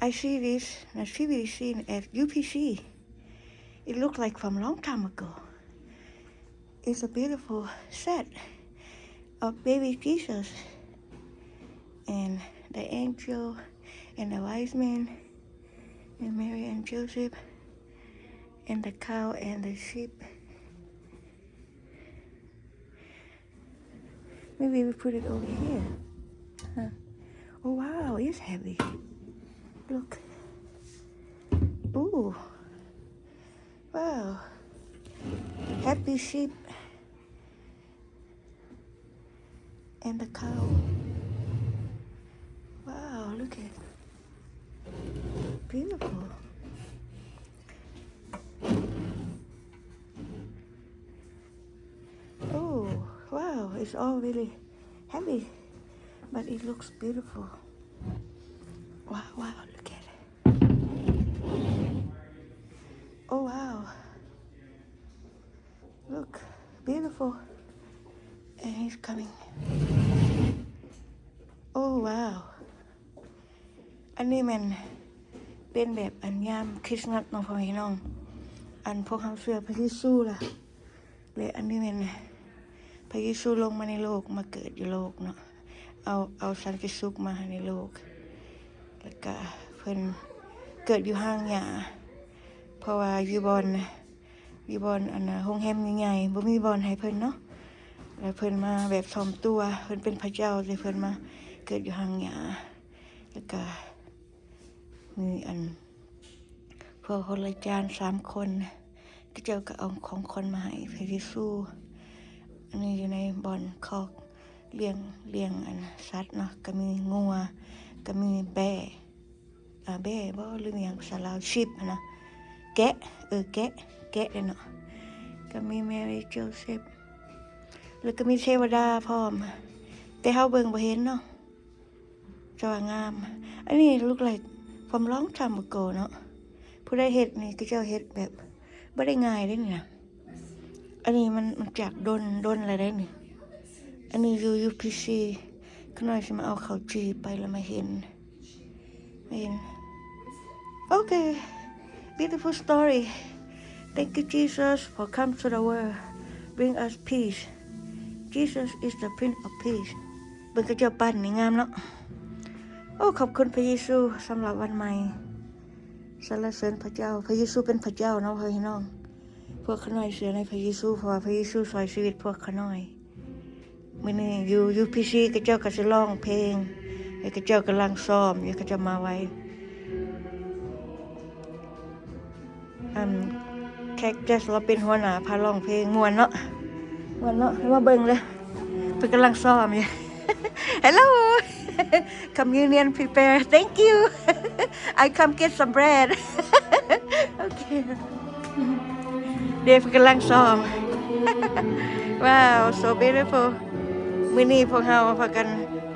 I see this, I see this scene at U P C. It looked like from long time ago. It's a beautiful set of baby Jesus and the angel and the wise men and Mary and Joseph and the cow and the sheep. Maybe we put it over here. Huh. Oh, wow, it's heavy. Look. Ooh. Wow. Happy sheep and the cow. Wow, look at Beautiful. Oh, wow, it's all really heavy, but it looks beautiful. Wow, wow, look at it. Oh, wow. Look, beautiful. And he's coming. Oh, wow. ອັນນີ້ແມ່ນເປັນແບບອັນຍາມຄຣິສມາສເນາະ ພໍ່ແມ່ພີ່ນ້ອງ. ອັນພວກເຮົາເຊື່ອພະເຢຊູລະ ແລະ ອັນນີ້ແມ່ນພະເຢຊູລົງມາໃນໂລກ ມາເກີດຢູ່ໂລກເນາະ. ເອົາ ເອົາສັນຕິສຸກມາໃຫ້ໃນໂລກ ແລ້ວກະເພິ່ນເກີດຢູ່ຮ່າງຫຍ້າ ເພາະວ່າຢູ່ບ່ອນ ຢູ່ບ່ອນອັນນ່າ ໂຮງແຮມໃຫຍ່ໆ ບໍ່ມີບ່ອນໃຫ້ເພິ່ນເນາະ ແລ້ວເພິ່ນມາແບບຖ່ອມຕົວ ເພິ່ນເປັນພະເຈົ້າ ແຕ່ເພິ່ນມາເກີດຢູ່ຮ່າງຫຍ້າ. ແລ້ວກະມີອັນ ພວກຄົນລາຈານສາມຄົນ ເຂົາເຈົ້າກໍເອົາຂອງຂວັນມາໃຫ້ພະເຢຊູ. ອັນນີ້ຢູ່ໃນບ່ອນຄອກລ້ຽງ ລ້ຽງອັນສັດເນາະ ກໍມີງົວ ກໍມີແບ້ ອາ ແບ້ບໍ່ ຫຼືຫຍັງພາສາລາວ ຊີບຫັ້ນນະ ແກະ ເອີ ແກະ ແກະເດ້ເນາະ. ກໍມີແມຣີໂຈເຊັບ ແລ້ວກໍມີເທວະດາພ້ອມ ແຕ່ເຮົາເບິ່ງບໍ່ເຫັນເນາະ ແຕ່ວ່າງາມ. ອັນນີ້ look like from long time ago ເນາະ. ຜູ້ໃດເຮັດນີ້ ເຂົາເຈົ້າເຮັດແບບບໍ່ໄດ້ງ່າຍເດ້ນີ້ນະ. ອັນນີ້ມັນ ມັນຈາກດົນ ດົນແລ້ວເດ້ນີ້. ອັນນີ້ຢູ່ ຢູ ພີ ຊີ ຂ້ານ້ອຍຊິມາເອົາເຂົ້າຈີ່ໄປແລ້ວມາເຫັນ ມາເຫັນ. Okay, beautiful story. Thank you, Jesus, for come to the world, bring us peace. Jesus is the Prince of Peace. ເບິ່ງເຂົາເຈົ້າປັ້ນນີ້ງາມເນາະ. ໂອ້ ຂອບຄຸນພະເຢຊູສຳລັບວັນໃໝ່. ສັນລະເສີນພະເຈົ້າ. ພະເຢຊູເປັນພະເຈົ້າເນາະ ພໍ່ແມ່ພີ່ນ້ອງ. ພວກຂ້ານ້ອຍເຊື່ອໃນພະເຢຊູ ເພາະວ່າພະເຢຊູຊ່ອຍຊີວິດພວກຂ້ານ້ອຍ. ມື້ນີ້ຢູ່ ຢູ ພີ ຊີ ເຂົາເຈົ້າກໍຊິຮ້ອງເພງ ແລະ ເຂົາເຈົ້າກຳລັງຊ້ອມຢູ່ ເຂົາເຈົ້າມາໄວ. ອັນ ແຄກຕັສ ລາວເປັນຫົວໜ້າພາຮ້ອງເພງ ມ່ວນເນາະ ມ່ວນເນາະ. ມາເບິ່ງເດີ້ ເພິ່ນກຳລັງຊ້ອມຢູ່. Hello. Communion prepare. Thank you. I come get some bread. Okay. ເດ ເພິ່ນກຳລັງຊ້ອມ. Wow, so beautiful. ມື້ນີ້ພວກເຮົາພາກັນ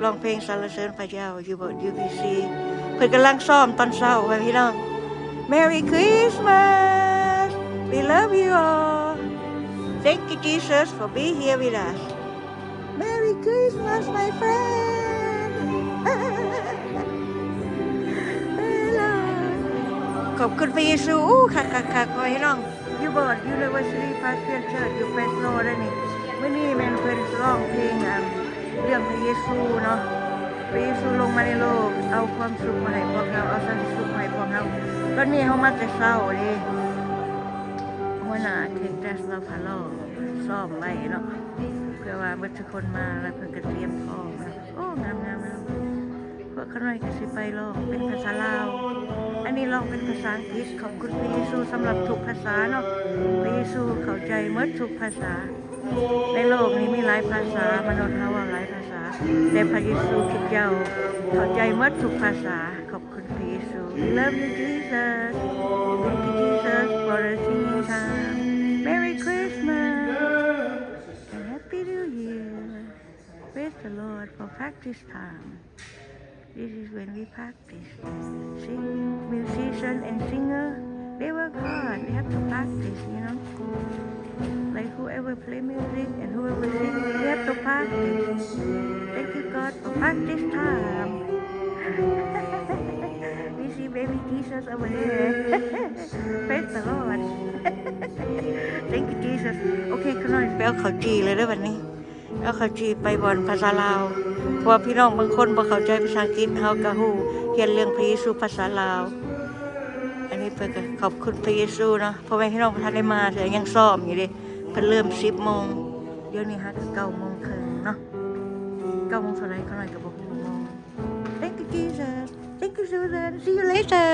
ຮ້ອງເພງສັນລະເສີນພະເຈົ້າຢູ່ໂບດ ຢູ ພີ ຊີ. ເພິ່ນກຳລັງຊ້ອມຕອນເຊົ້າ ພໍ່ແມ່ພີ່ນ້ອງ. Merry Christmas. We love you all. Thank you, Jesus, for being here with us. Merry Christmas, my friend. Hello. ຂອບຄຸນພະເຢຊູ. ໂອ້ ຄັກໆໆ ພໍ່ແມ່ພີ່ນ້ອງ. ຢູ່ໂບດ University Presbyterian Church ຢູ່ Fresno ເດ້ນີ້. ມື້ນີ້ແມ່ນເພິ່ນຮ້ອງເພງ ອັນ ເລື່ອງພະເຢຊູເນາະ. ພະເຢຊູລົງມາໃນໂລກ ເອົາຄວາມສຸກມາໃຫ້ພວກເຮົາ ເອົາສັນຕິສຸກມາໃຫ້ພວກເຮົາ. ຕອນນີ້ເຮົາມາແຕ່ເຊົ້າເດ້. ຫົວໜ້າເທັກຊັສລາວພາລ້ອມຊ້ອມໄວ້ເນາະ ເພື່ອວ່າເບິດທຸກຄົນມາແລ້ວເພິ່ນກໍຕຽມພ້ອມ. ໂອ້ ງາມໆໆ. ພວກຂ້ານ້ອຍກໍຊິໄປຮ້ອງເປັນພາສາລາວ ອັນນີ້ຮ້ອງເປັນພາສາອັງກິດ. ຂອບຄຸນພະເຢຊູສຳລັບທຸກພາສາເນາະ. ພະເຢຊູເຂົ້າໃຈໝົດທຸກພາສາ. ໃນໂລກນີ້ມີຫຼາຍພາສາ, ມະນຸດເຮົາເວົ້າຫຼາຍພາສາ, ແຕ່ພະເຢຊູຄຣິດເຈົ້າເຂົ້າໃຈໝົດທຸກພາສາ. ຂອບຄຸນພະເຢຊູ. We love you, Jesus. Thank you, Jesus, for the singing time. Merry Christmas and Happy New Year. Praise the Lord for practice time. This is when we practice. See, musician and singer, they work hard. They have to practice, you know. Like whoever play music and whoever sing, we have to practice. Thank you, God, for practice time. We see Baby Jesus over here. Praise the Lord. Thank you Jesus. ໂອເຄ ຂ້ານ້ອຍໄປເອົາເຂົ້າຈີ່ເລີຍເດີບັດນີ້. ເອົາເຂົ້າຈີ່ໄປບ່ອນພາສາລາວ ເພາະວ່າພີ່ນ້ອງບາງຄົນບໍ່ເຂົ້າໃຈພາສາອັງກິດ ເຮົາກໍຮູ້ ຮຽນເລື່ອງພະເຢຊູພາສາລາວ. ອັນນີ້ເພິ່ນກໍຂອບຄຸນພະເຢຊູເນາະ ພໍ່ແມ່ພີ່ນ້ອງບໍ່ທັນໄດ້ມາເທື່ອ ຍັງຊ້ອມຢູ່ເດ້. ເພິ່ນເລີ່ມສິບໂມງ ດຽວນີ້ຫາກໍເກົ້າໂມງເຄິ່ງເນາະ. ເກົ້າໂມງເທົ່າໃດຂ້ານ້ອຍກໍບໍ່ຮູ້ໂມງ. Thank you Jesus. Thank you Susan. See you later.